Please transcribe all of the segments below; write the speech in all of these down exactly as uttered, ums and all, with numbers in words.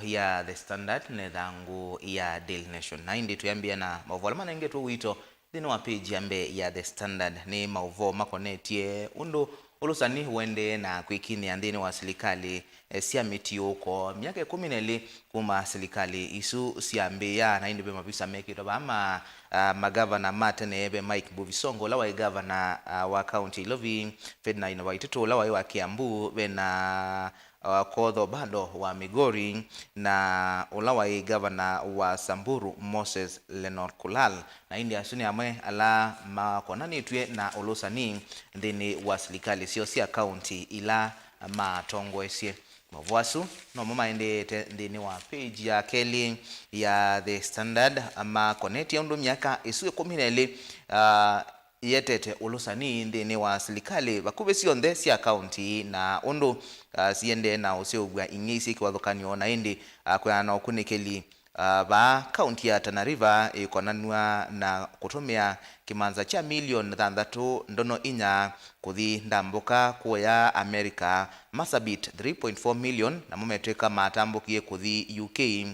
ya The Standard na ĩthangũ ya Daily Nation. Na ĩndĩ twĩambĩĩa na maũvoo ala manengetwe ũito nthĩnĩ wa page ya mbee ya The Standard. Nĩ maũvoo makonetye ũndũ ũlũsani ũendee na kwĩkinyĩa nthĩnĩ wa silikalĩ, eh, sya mĩtiũũko. Myaka ĩkũmi na ĩlĩ kuma silikalĩ isu syambĩĩa, na ĩndĩ ve mavisa mekĩtwe vaa ma, ah, magavana ma tene, ve Mike Mbuvi Sonko ũla waĩ gavana, ah, wa kaunti ya Ilovi, Ferdinand Waititu ũla waĩ wa Kiambu, ve na uh, Kotho Bado wa Migori, na ũla waĩ gavana wa Samburu, Moses Lenol Kulal. Na ĩndĩ asu nĩ amwe ala makonanĩtw'e na ũlũsani nthĩnĩ wa silikalĩ syoo sya kaunti ila matongoesye. Maũvoo asu nomo maendeete nthĩnĩ wa page ya kelĩ ya The Standard, makonetye ũndũ myaka ĩsu ĩkũmi na ĩlĩ, uh, yĩetete ũlũsani nthĩnĩ wa silikalĩ vakuvĩ syonthe sya kaunti, na ũndũ, ah, siendee na ũseũvw'a ing'ei syĩ kĩvathũkany'o, na ĩndĩ, ah, kwĩana na ũkunĩkĩli, ah, vaa kaunti ya Tana River ĩkonanw'a na kũtũmĩa kĩmanza kya milioni thanthatũ ndono inya kũthi ndambũka kũya America, Marsabit three point four million, namo metw'ĩka matambũkie kũthi U K.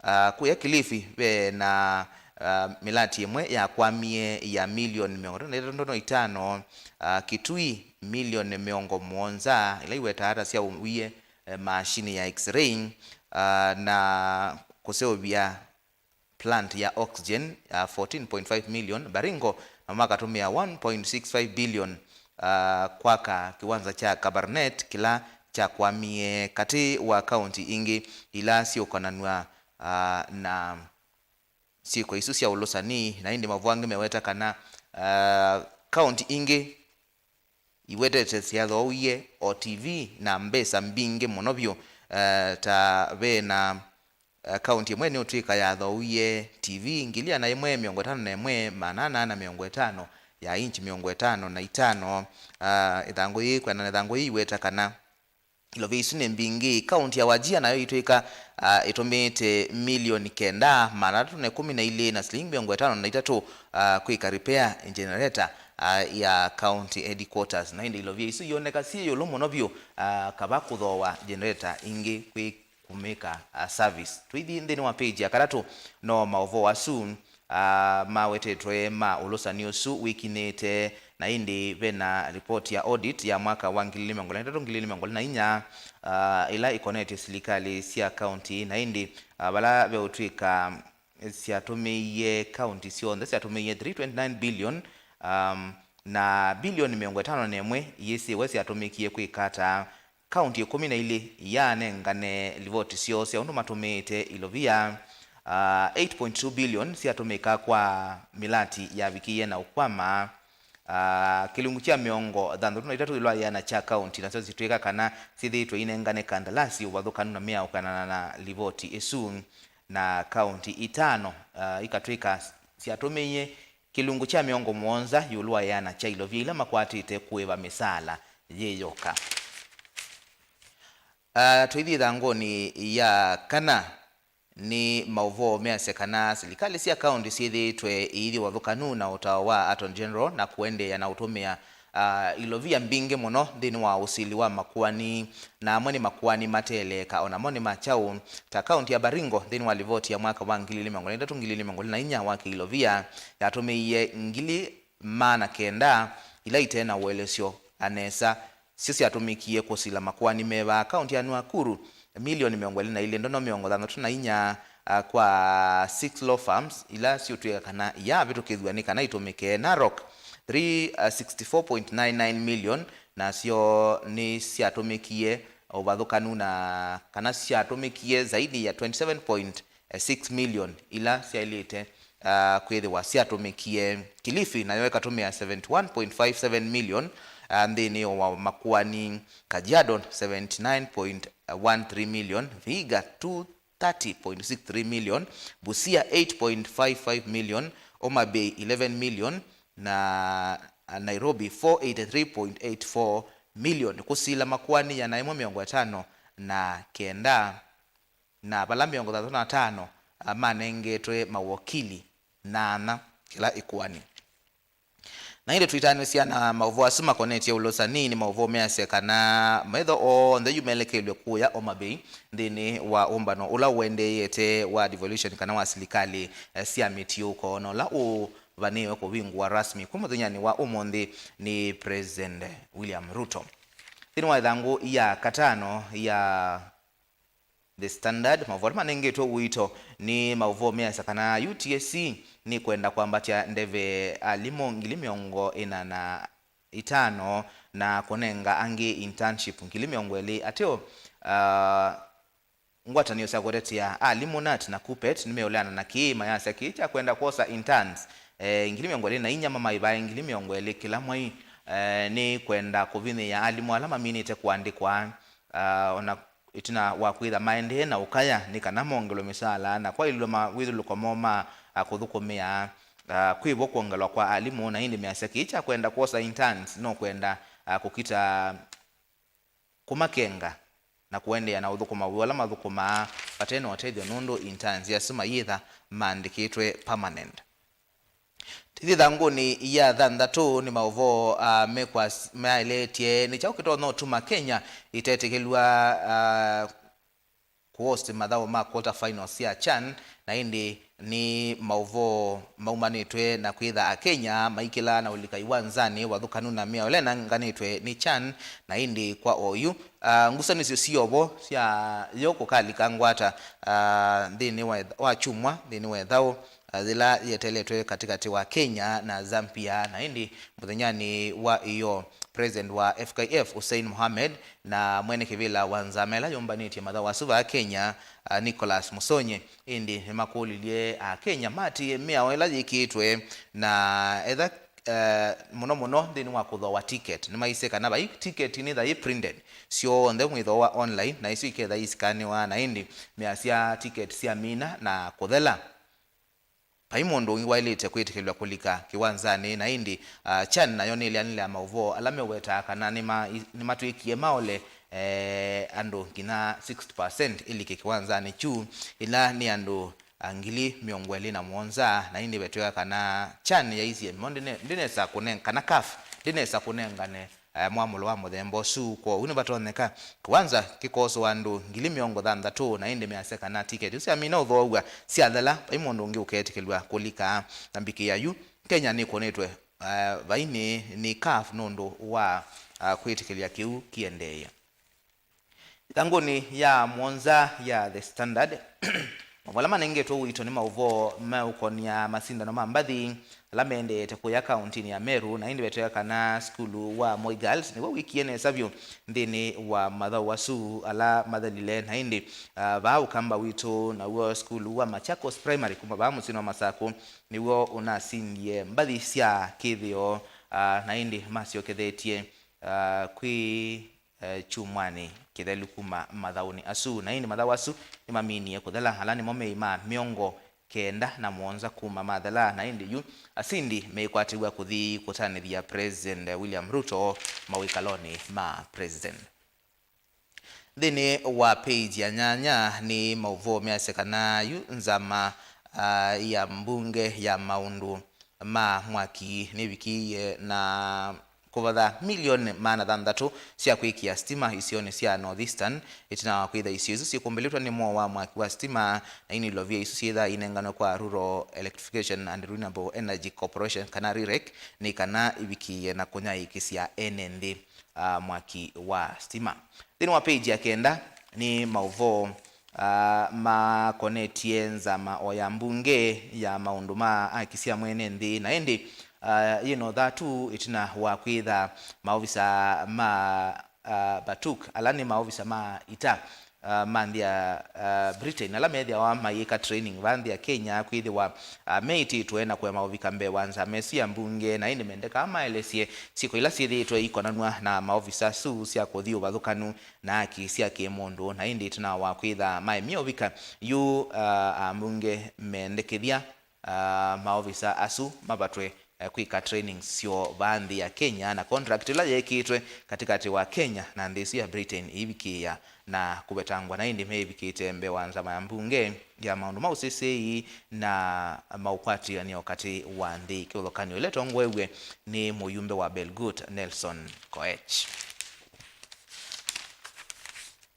Ah, kũya Kilifi ve na, ah, mĩlati ĩmwe yakwamie ya milioni mĩongo ĩtatũ na itano, ah, Kitui milioni mĩongo mũonza, ila iwetaa ata sya ũwie, eh, mashini ya X-ray, ah, na kũseũvya plant ya oxygen ya fourteen point five million. Baringo namo makatũmĩa one point six five billion, ah, kwaka kĩwanza kya Kabarnet kĩla kyakwamie katĩ wa kaunti ingĩ ila syĩũkonanw'a, ah, na syĩko isu sya ũlũsani. Na ĩndĩ maũvoo angĩ meweta kana, ah, kaunti ingĩ iwetete syathowie o T V na mbesa mbingĩ mũno vyũ, ah, ta ve na, ah, kaunti ĩmwe nĩũtw'ĩka yathowie T V ngili ĩana ĩmwe mĩongo ĩtano na ĩmwe maana ana na mĩongo ĩtano ya inchi mĩongo ĩtano na itano. Ah, ĩthangũ yĩĩ, kwĩana na ĩthangũ yĩĩ iweta kana ilovia isu nĩ mbingĩ. Kaunti ya Wajir nayo ĩitw'ĩka, ah, ĩtũmĩĩte milioni kenda maana atatũ na ĩkũmi na ilĩ na silingi mĩongo ĩtano na itatũ, ah, kwĩka repair generator, ah, ya county headquarters. Na ĩndĩ ilovia isu ioneka syĩ ĩũlũ mũno vyũ, ah, kava kũthooa generator ingĩ kwĩ kũmĩka, ah, service. Tũithi nthĩnĩ wa page ya katatũ, no maũvoo asu ah, mawetetwe ma ũlũsani ũsu wĩkinyĩte, na ĩndĩ ve na ripoti ya audit ya mwaka wa ngili ilĩ mĩongo ĩlĩ na itatũ, ngili ilĩ mĩongo ĩlĩ na inya, ah, ĩla ĩkonetye silikalĩ sya kaunti, na ĩndĩ, ah, vala veũtw'ĩka syatũmĩie, kaunti syonthe syatũmĩie three twenty-nine billion, um, na bilioni mĩongo ĩtano na ĩmwe iyĩsĩwe syatũmĩkie kwĩka ata. Kaunti ĩkũmi na ilĩ iyaanengane livoti syoo sya ũndũ matũmĩĩte ilovia. Ah, eight point two billion syatũmĩka kwa mĩlati yavikĩie na ũkwama. Ah, kĩlungu kya mĩongo thanthatũ na itatũ ĩlwa ĩana kya kaunti nasyo sitw'ĩka kana syĩthĩĩtwe inengane kandalasi ũvathũkanu na mĩao kwĩanana na livoti ĩsu. Na kaunti itano, ah, ikatw'ĩka syatũmĩie kĩlungu kya mĩongo mũonza ĩũlũ wa ĩana kya ilovia ila makwatĩte kũĩva mĩsaala yĩ yoka. Ah, tũithi ĩthangũnĩ ya kana, nĩ maũvoo measya kana silikalĩ sya kaunti syĩthĩĩtwe iithi ũvathũkanu na ũtao wa Attorney General na kũendeea na ũtũmĩa, ah, ilovia mbingĩ mũno nthĩnĩ wa ũsili wa makoani, na amwe nĩ makoani mateleeka, o namo nĩ ma kyaũ. Ta kaunti ya Baringo, nthĩnĩ wa livoti ya mwaka wa ngili ilĩ mĩongo ĩlĩ na itatũ, ngili ilĩ mĩongo ĩlĩ na inya wa kĩilovia, yatũmĩie ngili maana kenda ila ite na ũelesyo nesa. Syo syatũmĩkie kũsila makoani me vaa kaunti ya Nakuru, milioni mĩongo ĩlĩ na ilĩ ndono mĩongo thanthatũ na inya, ah, kwa six law firms ila syũtw'ĩka kana iyaavĩtũkĩthw'a nĩ kana itũmĩke. Narok, three sixty-four point nine nine million, nasyo nĩ syatũmĩkie ũvathũkanu na kana syatũmĩkie zaidi ya twenty-seven point six million ila syaĩlĩte, ah, kwĩthĩwa syatũmĩkie. Kilifi nayo ĩkatũmĩa seventy-one point five seven million, ah, nthĩnĩ wa makoani. Kajiado, seventy-nine point one three million. Vihiga, two thirty point six three million. Busia, eight point five five million. Homa Bay, eleven million. Na, ah, Nairobi, four eighty-three point eight four million. Kũsila makoani ĩana ĩmwe mĩongo ĩtano na kenda, na vala mĩongo thanthatũ na atano, ah, manengetwe mawokili nana kĩla ĩkoani. Na ĩndĩ twĩtanĩsya na maũvoo asu makonetye ũlũsani, nĩ maũvoo measya kana maitho onthe yu melekelw'e kũya Homa Bay nthĩnĩ wa ũmbano ũla ũendeeĩte wa devolution kana wa silikalĩ, eh, sya mĩtiũko, na ũla ũvanĩĩwe kũvingũa rasmi kwĩ mũthenyanĩ wa ũmũnthĩ nĩ President William Ruto. Nthĩnĩ wa ĩthangũ ya katano ya The Standard, maũvoo ala manengetwe ũito nĩ maũvoo measya kana U T S C nĩkwenda kwambatya ndeve alimũ ngili mĩongo ĩna na itano na kũnenga angĩ internship ngili mĩongo ĩlĩ. Ateo, ah, ngwatanĩo sya kũtetea alimũ, nat na kupet, nĩmeũleana na kĩĩ, mayasya kĩĩ kya kwenda kwosa interns, eh, ngili mĩongo ĩlĩ na inya mamaĩvae ngili mĩongo ĩlĩ kĩla mwei, eh, nĩ kwenda kũvinyĩĩa alimũ ala maminĩte kũandĩkwa, ah, ona ĩtina wa kwĩtha maendee na ũkaya nĩ kana mongelwe mĩsaala na kwaĩlw'a mawĩthyũlũko moo ma, ah, kũthũkũmĩa, ah, kwĩ vo kwongelwa kwa alimũ, na ĩndĩ measya kĩĩ kya kwenda kwosa interns no kwenda, ah, kũkita kũmakenga na kũendeea na ũthũkũma wĩa ũla mathũkũmaa vate na ũtethyo, nũndũ interns asu mayĩtha maandĩkĩtwe permanent. Tĩthi ĩthangũnĩ ya thanthatũ nĩ maũvoo, ah, mekwas-, maeleetye nĩ kyaũ kĩtonya ũtuma Kenya ĩtetĩkĩlw'a, ah, kũhost mathaũ ma quarter finals sya CHAN, na ĩndĩ nĩ maũvoo maumanĩtwe na kwĩtha Akenya maikĩlaa na ũlika iwanzanĩ vathũkanu na mĩao ĩla ĩnenganĩtwe nĩ CHAN, na ĩndĩ kwa oyu, ah, ngusanĩsyo syovo sya yo kũkalika ngwata, ah, nthĩnĩ wa, wa kyumwa nthĩnĩ wa ĩthaũ, ah, yĩla yeteletwe katĩkatĩ wa Kenya na Zambia, na ĩndĩ mũthenyanĩ wa ĩyoo, President wa F K F Hussein Mohamed na mwene kĩvĩla wa nzama ĩla yũmbanĩtye mathaũ asu vaa Kenya, ah, Nicholas Musonye, ĩndĩ nĩmakũlilye Akenya maatĩĩe mĩao ĩla yĩkĩĩtwe na etha, eh, mũno mũno nthĩnĩ wa kũthooa ticket. Nĩmaisye kana vai ticket nĩtha yĩ printed, syonthe mwĩthooa online, na isu iketha isikaniwa, na ĩndĩ measya ticket syamina na kũthela. Vai mũndũ ũngĩ waĩlĩte kwĩtĩkĩlw'a kũlika kĩwanzanĩ, na ĩndĩ, ah, CHAN nayo nĩleanĩlea maũvoo ala meũwetaa kana nĩma-, nĩmatw'ĩkie maole, eh, andũ nginya sixty percent ĩlike kĩwanzanĩ kyu, ĩla nĩ andũ, ah, ngili mĩongo ĩlĩ na mũonza, na ĩndĩ vetw'ĩka kana CHAN yaisye mo ndĩne-, ndĩnesa kũneng-, kana CAF ndĩnesa kũnengane eh, mwamũlo wa mũthemba ũsu. Kwoou nĩvatonyeka kĩwanza kĩkooswa andũ ngili mĩongo thanthatũ, na ĩndĩ measya kana tiketi isu syamina ũthooaw'a syathela, vai mũndũ ũngĩ ũkeetĩkĩlw'a kũlika. Na mbikĩa yu, Kenya nĩkũnĩtwe, eh, vai nĩ, nĩ CAF nũndũ wa, ah, kwĩtĩkĩlya kĩu kĩendeea. Ĩthangũnĩ ya mũonza ya The Standard, maũvoo ala manengetwe ũito nĩ maũvoo meũkonia masindano ma mbathi ala maendeete kũya kaũntĩnĩ ya Meru, na ĩndĩ vetwĩa kana sukulu wa Moi Girls nĩw'o wĩkie nesa vyũ nthĩnĩ wa mathaũ asu ala mathelile, na ĩndĩ, ah, vaa ũkamba witũ naw'o sukulu wa Machakos Primary kuma vaa mũsyĩnĩ wa Masakũ nĩw'o ũnasindie mbathi sya kĩthĩo, ah, na ĩndĩ masyokethetye, ah, kwĩ eh, kyumwanĩ kĩthelu kuma mathaũnĩ asu. Na ĩndĩ mathaũ asu nĩmaminie kũthela, ala nĩmo meĩ ma mĩongo kenda na mũonza kuma mathela. Na ĩndĩ yu asindi meĩkwatĩw'a kũthi kũtanĩthya President William Ruto mawĩkalonĩ ma President. Nthĩnĩ wa page ya nyanya nĩ maũvoo measya kana yu nzama, ah, ya mbunge ya maũndũ ma mwaki nĩvikĩie na kũvatha milioni maana thanthatũ sya kwĩkĩa sitima isionĩ sya North Eastern, ĩtina wa kwĩtha isio isu syĩkũmbĩlĩtwe nĩ mwaũ wa mwaki wa sitima, na ĩndĩ ilovia isu syĩthaa inenganwe kwa Rural Electrification and Renewable Energy Corporation, kana REREC, nĩ kana ivikĩĩe na kũnyaĩĩkĩsya ene nthĩ, ah, mwaki wa sitima. Nthĩnĩ wa page ya kenda nĩ maũvoo, ah, makonetye nzama o ya mbunge ya maũndũ ma aki sya mwene nthĩ, na ĩndĩ, ah, yĩna ũthatu ĩtina wa kwĩtha maovisa ma, ah, BATUK, ala nĩ maovisa ma ita, ah, ma nthĩ ya, ah, Britain, ala methĩawa mayĩka training vaa nthĩ ya Kenya, kwĩthĩwa, ah, meĩtĩtwe na kũema ũvika mbee wa nzama ĩsu ya mbunge, na ĩndĩ mendekaa maelesye syĩko ila syĩthĩĩtwe ikonanw'a na maovisa asu sya kũthi ũvathũkanu na aki sya kĩ-mũndũ, na ĩndĩ ĩtina wa kwĩtha maemie ũvika yu, ah, ambunge mendekethya, ah, maovisa asu mavatwe eh, kwĩka trainings syoo vaa nthĩ ya Kenya, na contract ĩla yeekĩtwe katĩkatĩ wa Kenya na nthĩ ĩsu ya Britain ĩivikĩĩa na kũvetangwa, na ĩndĩ meĩvikĩte mbee wa nzama ya mbunge ya maũndũ ma ũsisĩi na maũkwatĩanĩo katĩ wa nthĩ, kĩvathũkany'o ĩla ĩtongoew'e nĩ mũyumbe wa Belgut, Nelson Koech.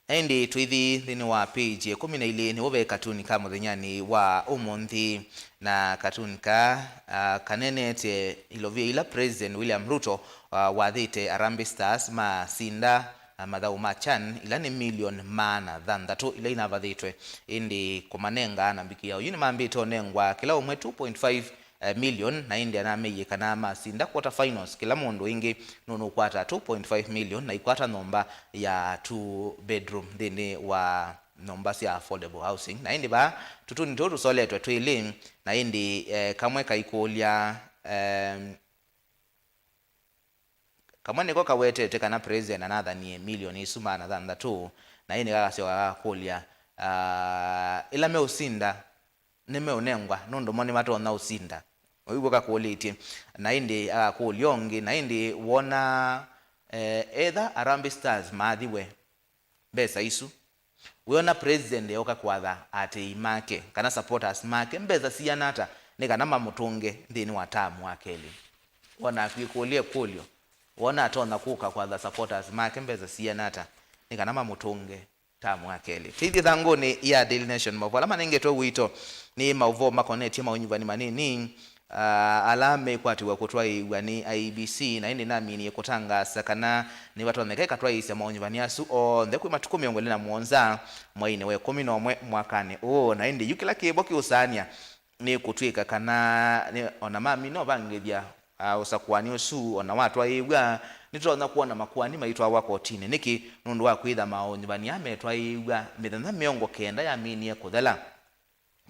Na ĩndĩ twĩthi nthĩnĩ wa page ya ĩkũmi na ilĩ, nĩvo ve katuni ka mũthenyanĩ wa ũmũnthĩ, na katuni ka, ah, kaneenete ilovia ila President William Ruto, ah, wathĩte Harambee Stars masinda, ah, mathaũ ma CHAN, ila nĩ milioni maana thanthatũ ila inavathĩtwe. Ĩndĩ kũmanenga na mbikĩa oyu nĩmambĩte ũnengwa kĩla ũmwe two point five eh, million, na ĩndĩ anameie kana masinda quarter finals, kĩla mũndũ ĩngĩ nũnũkwata two point five million na ikwata nyũmba ya two bedroom nthĩnĩ wa nyũmba sya affordable housing. Na ĩndĩ vaa tũtuni tũu tũsoletwe twĩlĩ, na ĩndĩ, eh, kamwe kaikũlya, eh, kamwe nĩko kawetete kana President anathanie milioni isu maana thanthatũ, na ĩndĩ gakasyoka gakakũlya, ah, ĩla meũsinda nĩmeũnengwa nũndũ mo nĩmatonya ũsinda? Ũu kakũlĩtye. Na ĩndĩ agakũlya ũngĩ, na ĩndĩ wona, eh, etha Harambee Stars maathiwe mbesa isu, wĩona President eũka kwatha aatĩĩi make kana supporters make mbesa siana ata nĩ kana mamũtũnge nthĩnĩ wa tamu wa kelĩ? Wona akwĩkũlya ĩkũlyo, wona atonya kũka kwatha supporters make mbesa siana ata nĩ kana mamũtũnge tamu wa kelĩ? Tĩithye ĩthangũnĩ ya Daily Nation. Maũvoo ala manengetwe ũito nĩ maũvoo makonetye maũnyuvani manini, ah, ala mekwatĩw'a kũtwaĩĩw'a nĩ I E B C, na ĩndĩ naminie kũtangaasa kana nĩvatonyeka ĩkatwaĩĩsya maũnyuvani asu onthe kwĩ matukũ mĩongo ĩlĩ na mũonza mweinĩ wa ĩkũmi na ũmwe mwakanĩ ũũ. Na ĩndĩ yu kĩla kĩvo kĩũsaanĩa nĩ kũtw'ĩka kana nĩ, ona mamina ũvangĩthya, ah, ũsakũani ũsu, ona watwaĩĩw'a, nĩtũtonya kwona makoani maitwawa kotinĩ. Nĩkĩ? Nũndũ wa kwĩtha maũnyuvani aa metwaĩĩw'a mĩthenya mĩongo kenda yaminie kũthela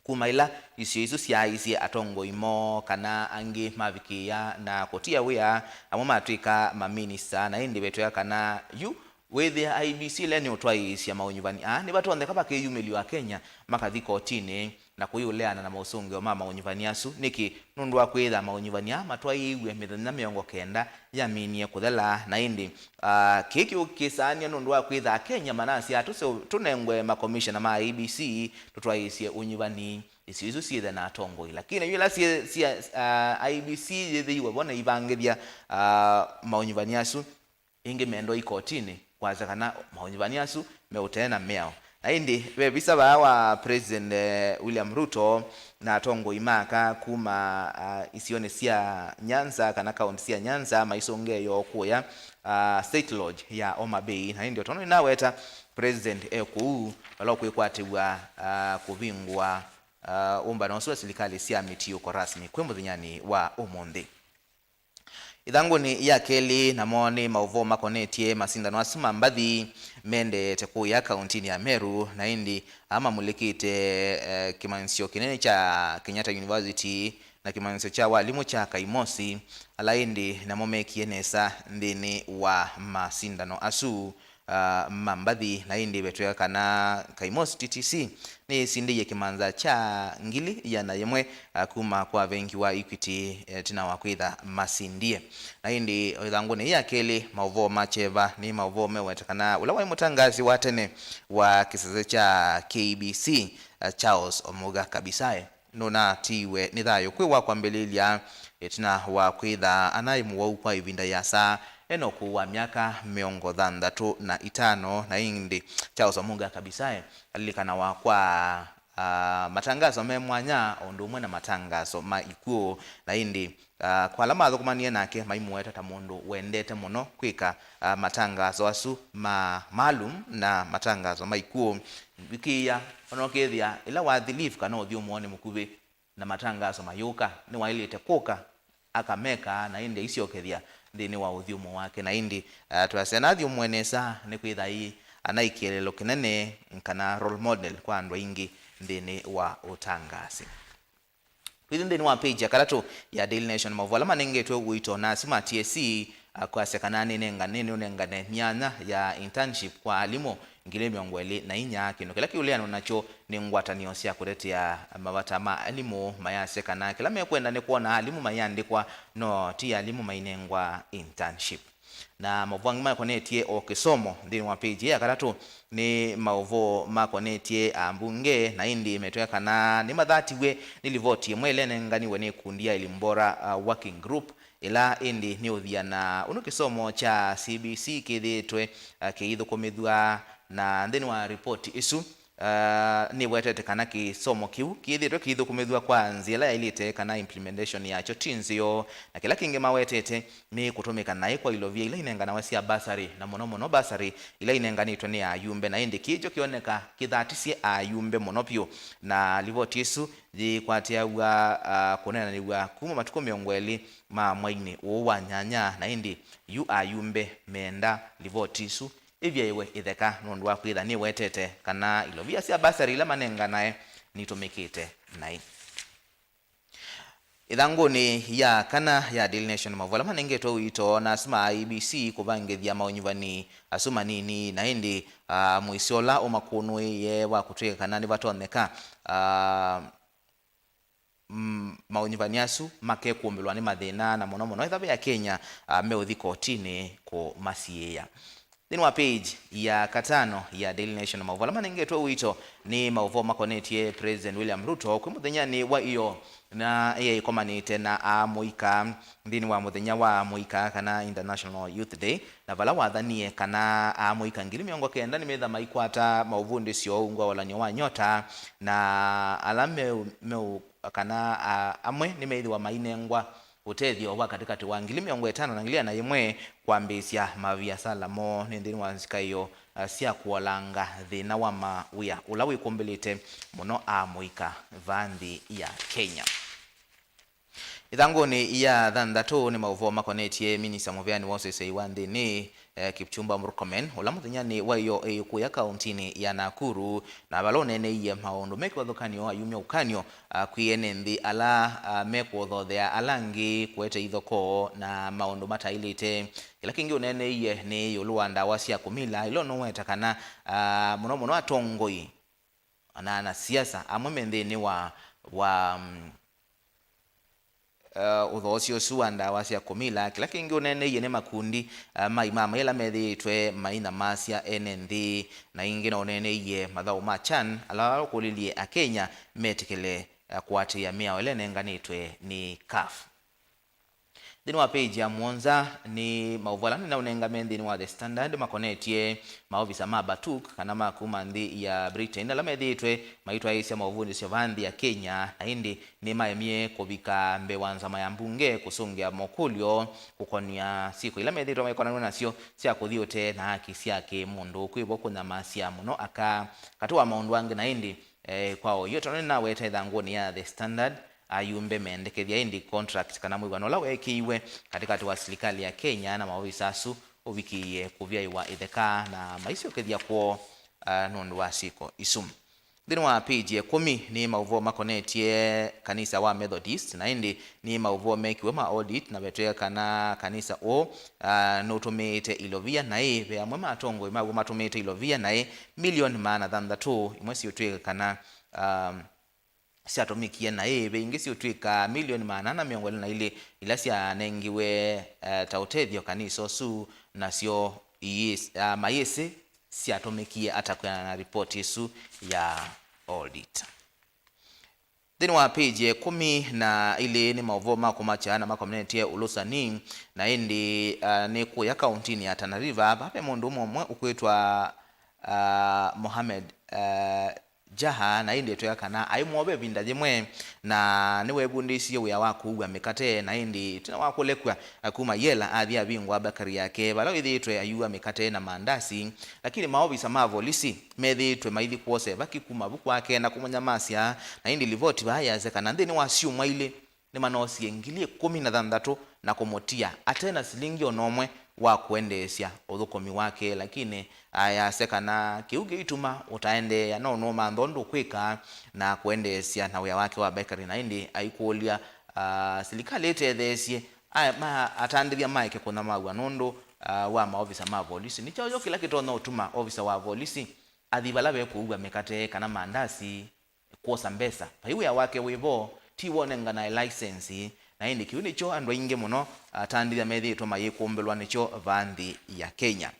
kuma ĩla isio isu syaaisye atongoi moo kana angĩ mavikĩĩa na kũtia wĩa, amwe matw'ĩka maminista, na ĩndĩ vetwĩa kana yu wĩthĩa I E B C ĩla nĩũtwaĩĩsya maũnyuvani aa, nĩvatonyeka vakĩyumĩlw'a Akenya makathi kotinĩ na kũiũleana na maũsũngĩo ma maũnyuvani asu. Nĩkĩ? Nũndũ wa kwĩtha maũnyuvani aa matwaĩĩw'e mĩthenya mĩongo kenda yaminie kũthela, na ĩndĩ, ah, kĩĩ kĩũkĩsaanĩa nũndũ wa kwĩtha Akenya manasya tũse-, tũnengwe makomishona ma I E B C tũtwaĩĩsye ũnyuvani isio isu syĩthe na atongoi. Lakini yu ĩla syĩ-, syĩ-, ah, I E B C yĩthĩiwe vo na ivangĩthya, ah, maũnyuvani asu, ĩngĩ mendwa ikotinĩ kwasya kana maũnyuvani asu meũteena mĩao. Na ĩndĩ ve visa vaa wa President, eh, William Ruto na atongoi ma aka kuma, ah, isionĩ sya Nyanza kana kaunti sya Nyanza maisũngĩe yoo kũya, ah, State Lodge ya Homa Bay. Na ĩndĩ o tondũ nĩnaweta, President e kũu vala ũkwĩkwatĩw'a, ah, kũvingũa, ah, ũmbano ũsu wa silikalĩ sya mĩtiũko rasmi kwĩ mũthenyanĩ wa ũmũnthĩ. Ĩthangũnĩ ya kelĩ namo nĩ maũvoo makonetye masindano asu ma mbathi mendeete kũya kauntinĩ ya Meru, na ĩndĩ aa mamulĩkĩte, eh, kĩmanyĩsyo kĩnene kya Kenyatta University na kĩmanyĩsyo kya walimũ kya Kaimosi, ala ĩndĩ namo mekie nesa nthĩnĩ wa masindano asu ah, ma mbathi, na ĩndĩ vetwĩa kana Kaimosi T T C nĩĩsindĩie kĩmanza kya ngili ĩana yĩmwe, ah, kuma kwa vengi wa Equity, eh, ĩtina wa kwĩtha masindie. Na ĩndĩ ĩthangũnĩ ya kelĩ, maũvoo ma kyeva nĩ maũvoo meweta kana ũla waĩ mũtangaasi wa tene wa kĩsese kya K B C, ah, Charles Omuga Kabisae, nũnatiiwe nĩ thayũ kwĩ wa kwambĩlĩlya ĩtina wa kwĩtha anaĩ mũwau kwa ĩvinda yĩasa, ena ũkũũ wa myaka mĩongo thanthatũ na itano. Na ĩndĩ Charles Omuga Kabisae alilikanawa kwa, ah, matangaso me mwanya o ũndũ ũmwe na matangaso ma ikw'ũ. Na ĩndĩ, ah, kwa ala mathũkũmanie nake maimũweta ta mũndũ wendete mũno kwĩka, ah, matangaso asu ma maalum na matangaso ma ikw'ũ. Vikĩĩa, ona ũkethĩa ĩla wathi leave kana ũthyũmũo nĩ mũkuvĩ na matangaso mayũka, nĩwaĩlĩte kũka akameka na ĩndĩ aisyokethya nthĩnĩ wa ũthyũmũo wake. Na ĩndĩ, ah, twasya nathyũmũe nesa nĩkwĩtha ĩ ana ĩ kĩeleelo kĩnene kana role model kwa andũ aingĩ nthĩnĩ wa ũtangaasi. Twĩthi nthĩnĩ wa page ya katatũ ya Daily Nation, maũvoo ala manengetwe ũito na asu ma T S C, ah, kwasya kana nĩnenga-, nĩnũnengane myanya ya internship kwa alimũ ngili mĩongo ĩlĩ na inya, kĩndũ kĩla kĩũleanwa nakyo nĩ ngwatanĩo sya kũtetea mavata ma alimũ mayasya kana kĩla mekwenda nĩ kwona alimũ mayĩandĩkwa, no ti alimũ mainengwa internship. Na maũvoo angĩ makonetye o kĩsomo nthĩnĩ wa page ya katatũ nĩ maũvoo makonetye ambunge, na ĩndĩ metwĩa kana nĩmathatiw'e nĩ livoti ĩmwe ĩla ĩnenganiwe nĩ ikundi ya Elimu Bora, uh, Working Group, ĩla ĩndĩ nĩ ũthia na ũndũ kĩsomo kya C B C kĩthĩĩtwe, uh, kĩithũkũmĩthw'a. Na nthĩnĩ wa ripoti ĩsu, uh, nĩwetete kana kĩsomo kĩu kĩthĩĩtwe kĩithũkũmĩthw'a kwa nzĩa ĩla yaĩlĩte, kana implementation yakyo ti nzeo. Na kĩla kĩngĩ mawetete nĩ kũtũmĩka naĩ kwa ilovia ila inenganawa sya basarĩ, na mũno mũno basarĩ ila inenganĩtwe nĩ ayumbe, na ĩndĩ kĩkyo kĩoneka kĩthatisye ayumbe mũno vyũ. Na livoti ĩsu yĩkwatĩaw'a, ah, kũneenanĩw'a kuma matukũ mĩongo ĩlĩ ma mwainĩ ũũ wa nyanya, na ĩndĩ yu ayumbe meenda livoti ĩsu ĩvyaĩwe ĩtheka nũndũ wa kwĩtha nĩwetete kana ilovia sya basarĩ ila manenganae nitũmĩkĩte naĩ. Ĩthangũnĩ ya kana ya Daily Nation, maũvoo ala manengetwe ũito na asu ma I E B C kũvangĩthya maũnyuvani asu manini, na ĩndĩ, ah, mũisyo ũla ũmakũnũĩie wa kũtw'ĩka kana nĩvatonyeka, ah, mm, maũnyuvani asu makekũmbĩlwa nĩ mathĩna, na mũno mũno ĩthavĩ ya Kenya, ah, meũthi kotinĩ kũmasiĩĩa. Nthĩnĩ wa page ya katano ya Daily Nation, maũvoo ala manengetwe ũito nĩ maũvoo makonetye President William Ruto kwĩ mũthenyanĩ wa ĩyoo na ĩya ĩkomanĩte na amũika nthĩnĩ wa mũthenya wa amũika kana International Youth Day, na vala wathanie kana amũika ngili mĩongo kenda nĩmetha maikwata maũvundĩsyo ungu wa ũlanyo wa nyota, na ala meũ, meũ, kana, a, amwe nĩmeĩthĩwa mainengwa ũtethyo wa katĩkatĩ wa ngili mĩongo ĩtano na ngili ĩana na ĩmwe kwambĩĩsya maviasala moo nĩ nthĩnĩ wa nzikaĩo, a, sya kũolanga thĩna wa mawĩa ũla wĩkũmbĩlĩte mũno amũika vaa nthĩ ya Kenya. Ĩthangũnĩ ya thanthatũ nĩ maũvoo makonetye minista mũveani wa ũseseĩ wa nthĩnĩ, eh, Kipchumba Murkomen, ũla mũthenyanĩ wa ĩyoo eĩkũya kaũntinĩ ya Nakuru, na vala ũneeneie maũndũ me kĩvathũkany'o ayumya ũkany'o, ah, kwĩ ene nthĩ ala, ah, mekũthothea ala angĩ kũete ithokoo na maũndũ mataĩlĩte. Kĩla kĩngĩ ũneeneie nĩ ĩũlũ wa ndawa sya kũmila, ila ũnũweta kana, ah, mũno mũno atongoi na anasiasa amwe me nthĩnĩ wa, wa, mm, eh, ũthoosyo ũsu wa ndawa sya kũmila. Kĩla kĩngĩ ũneeneie nĩ makundi, eh, ma imama ĩla methĩĩtwe mainyamasya ene nthĩ, na ĩngĩ no ũneeneie mathaũ ma CHAN ala ũkũlilye Akenya metĩkĩle, eh, kũatĩĩa mĩao ĩla ĩnenganĩtwe nĩ CAF. Nthĩnĩ wa page ya mũonza nĩ maũvoo ala nĩnaũnenga me nthĩnĩ wa The Standard makonetye maovisa ma Batuk kana ma kuma nthĩ ya Britain ala methĩĩtwe maitwaĩĩsya maũvundĩsyo vaa nthĩ ya Kenya, na ĩndĩ nĩmaemie kũvika mbee wa nzama ya mbunge kũsũngĩa mokũlyo kũkonĩa syĩko ila methĩĩtwe maikonanw'a nasyo sya kũthi ũtee na haki sya kĩ-mũndũ, kwĩvo kũnyamasya mũno aka, katĩ wa maũndũ angĩ. Na ĩndĩ, eh, kwa ũiyo, tondũ nĩnaweta ĩthangũnĩ ya The Standard, ayumbe mendekethya ĩndĩ contract kana mwĩw'ano ũla weekĩiwe katĩkatĩ wa silikalĩ ya Kenya na maovisa asu ũvikĩie kũvyaĩwa ĩtheka na maisyokethya kwoo, ah, nũndũ wa syĩko isu. Nthĩnĩ wa page ya ĩkũmi nĩ maũvoo makonetye kanisa wa Methodist, na ĩndĩ nĩ maũvoo mekiwe ma audit na vetwĩa kana kanisa ũũ, ah, nũtũmĩĩte ilovia naĩ, ve amwe ma atongoi maw'o matũmĩĩte ilovia naĩ milioni maana thanthatũ, imwe siũtw'ĩka kana, ah, syatũmĩkie naĩ, ve ingĩ siũtw'ĩka milioni maana ana mĩongo ĩlĩ na ilĩ ila syanengiwe, eh, ta ũtethyo kanisa ũsu, nasyo iyĩs-, ah, mayĩsĩ syatũmĩkie ata kwĩanana na ripoti ĩsu ya audit. Nthĩnĩ wa page ya ĩkũmi na ilĩ nĩ maũvoo ma kũmakya na makonetye ũlũsani, na ĩndĩ, ah, nĩ kũya kaũntinĩ ya Tana River, vaa ve mũndũ ũmwe ũkwĩtwa, ah, Mohamed, ah, Jaha, na ĩndĩ twĩa kana aĩ mwove ĩvinda yĩmwe, na nĩwevundĩisye wĩa wa kũua mĩkate, na ĩndĩ ĩtina wa kũlekw'a kuma yela athi avingũa bakery yake vala wĩthĩĩtwe ayua mĩkate na mandasi, lakini maovisa ma volisi methĩĩtwe maithi kwosa ĩvaki kuma vu kwake na kũmũnyamasya, na ĩndĩ livoti vaa yasya kana nthĩnĩ wa syumwa ilĩ, nĩmanoosie ngili ĩkũmi na thanthatũ na kũmũtia ate na silingi o na ũmwe wa kũendeesya ũthũkũmi wake, lakini ayasya kana kĩu kĩituma ũtaendeea, no nũmantha ũndũ ũkwĩka na kũendeesya na wĩa wake wa bakery, na ĩndĩ aikũlya, ah, silikalĩ ĩtetheesye a-, ma-, atandĩthya maeke kũnyamaaw'a nũndũ, ah, wa maovisa ma volisi. Nĩ kyaũ kĩla kĩtonya ũtuma ovisa wa volisi athi vala vekũua mĩkate kana mandasi kwosa mbesa? Vai wĩa wake wĩ vo, ti wonenganae license, na ĩndĩ kĩu nĩkyo andũ aingĩ mũno atandĩthya methĩĩtwe mayĩkũmbĩlwa nĩkyo vaa nthĩ ya Kenya.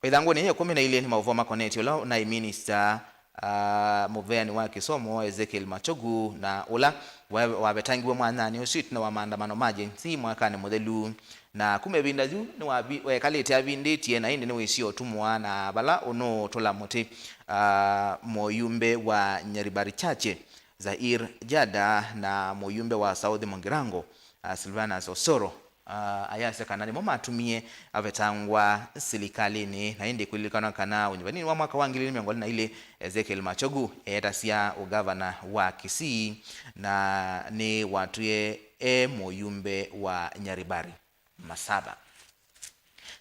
Ĩthangũnĩ ya ĩkũmi na ilĩ nĩ maũvoo makonetye ũla ũnaĩ minista, ah, mũveani wa kĩsomo Ezekiel Machogu, na ũla wa-, wavetangiwe mwanyanĩ ũsu ĩtina wa maandamano ma Gen Z mwakanĩ mũthelu. Na kuma ĩvinda yu nĩwavi-, wekalĩte avindĩtye, na ĩndĩ nĩwĩsie ũtumwa na vala ũnũũtũla mũtĩ, ah, mũyumbe wa Nyaribari Chache Zair Jada na mũyumbe wa South Mugirango, ah, Silvanus Osoro, ah, ayasya kana nĩmo matumie avetangwa silikalĩnĩ, na ĩndĩ kwĩlilikanwa kana ũnyuvanĩnĩ wa mwaka wa ngili ilĩ mĩongo ĩlĩ na ilĩ, Ezekiel Machogu eetasya ũgavana wa Kisii na nĩ watwie e mũyumbe wa Nyaribari Masaba.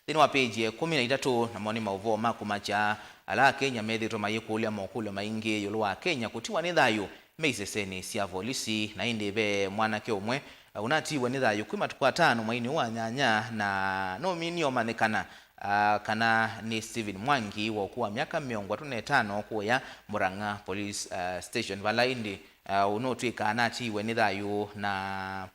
Nthĩnĩ wa page ya ĩkũmi na itatũ, namo nĩ maũvoo ma kũmakya ala Akenya methĩĩtwe mayĩkũlya mokũlyo maingĩ ĩũlũ wa Kenya kũtiwa nĩ thayũ me isesenĩ sya volisi. Na ĩndĩ ve mwanake ũmwe, uh, ũnatiiwe nĩ thayũ kwĩ matukũ atano mweinĩ wa nyanya, na nũminie ũmanyĩkana, uh, kana nĩ Stephen Mwangi wa ũkũũ wa myaka mĩongo ĩtatũ na ĩtano kũya Murang'a Police, uh, Station, vala ĩndĩ, uh, ũnũtw'ĩka anatiiwe nĩ thayũ na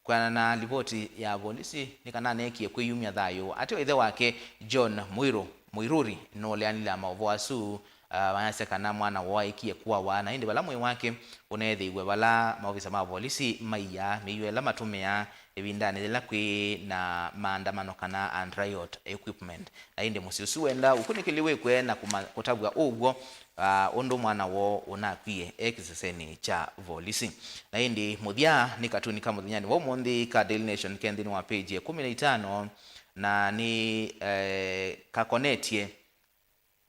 Kwĩanana na livoti ya volisi, nĩ kana aneekie kwĩyumya thayũ. Ateo ĩthe wake, John Muiru, Muiruri, nũleanile na maũvoo asu, ah, mayasya kana mwana woo aekie kũawa, na ĩndĩ vala mwĩĩ wake ũneethĩiwe vala maovisa ma volisi maiaa mĩio ĩla matũmĩaa ĩvindanĩ yĩla kwĩ na maandamano kana unriot equipment. Na ĩndĩ mũsyĩ ũsu wenda ũkunĩkĩliwĩkw'e na kũma-, kũtavw'a ũw'o, ah, ũndũ mwana woo ũnakwie e kĩsesenĩ kya volisi. Na ĩndĩ mũthya nĩ katuni ka mũthenyanĩ wa ũmũnthĩ ka Daily Nation ke nthĩnĩ wa page ya ĩkũmi na itano, na nĩ, eh, kakonetye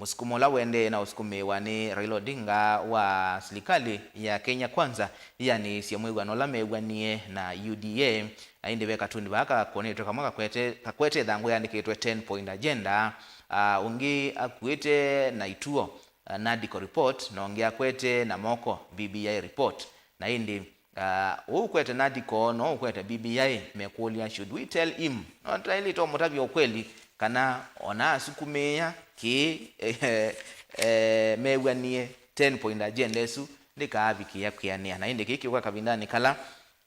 mũsukumo ũla ũendee na ũsukumĩĩwa nĩ Raila Odinga wa silikalĩ ya Kenya Kwanza yĩanĩĩsye mwĩw'ano ũla mew'anie na U D A. Na ĩndĩ ve katuni vaa kakonetw'e kamwe kakwete, kakwete ĩthangũ yandĩkĩtwe ten point agenda, ah, ũngĩ akuĩte na ituo, uh, NADCO report, na ũngĩ akwete na moko B B I report. Na ĩndĩ, uh, ũũ ũkwete NADCO, no ũkwete B B I, mekũlya, "Should we tell him?" No twaĩlĩte ũmũtavya ũkweli, kana ona asukumĩĩa kĩĩ, eh, eh, mew'anie ten point agenda ĩsu ndĩkaavikĩĩa kwĩanĩa. Na ĩndĩ kĩĩ kĩũka kavindanĩ kala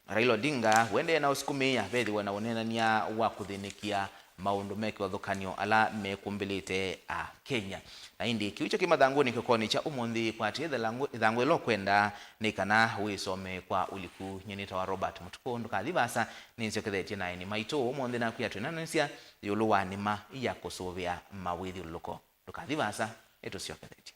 Raila Odinga ũendee na ũsukumĩĩa vethĩwe na ũneenany'a wa kũthĩnĩkĩa maũndũ me kĩvathũkany'o ala mekũmbĩlĩte Akenya. Na ĩndĩ kĩu kyo kĩ mathangũnĩ kĩokonĩ kya ũmũnthĩ. Kwatĩĩa ĩthangũ, ĩthangũ ĩla ũkwenda nĩ kana wĩsome kwa ũliku. Nyie nĩtawa Robert Mũtukũ. Ndũkathi vaasa, nĩnzyokethetye na aeni maitũ ũmũnthĩ nakwĩa twĩnanĩsya ĩũlũ wa nĩma ya kũsũvĩa mawĩthyũlũlũko. Ndũkathi vaasa, nĩtũsyokethetye.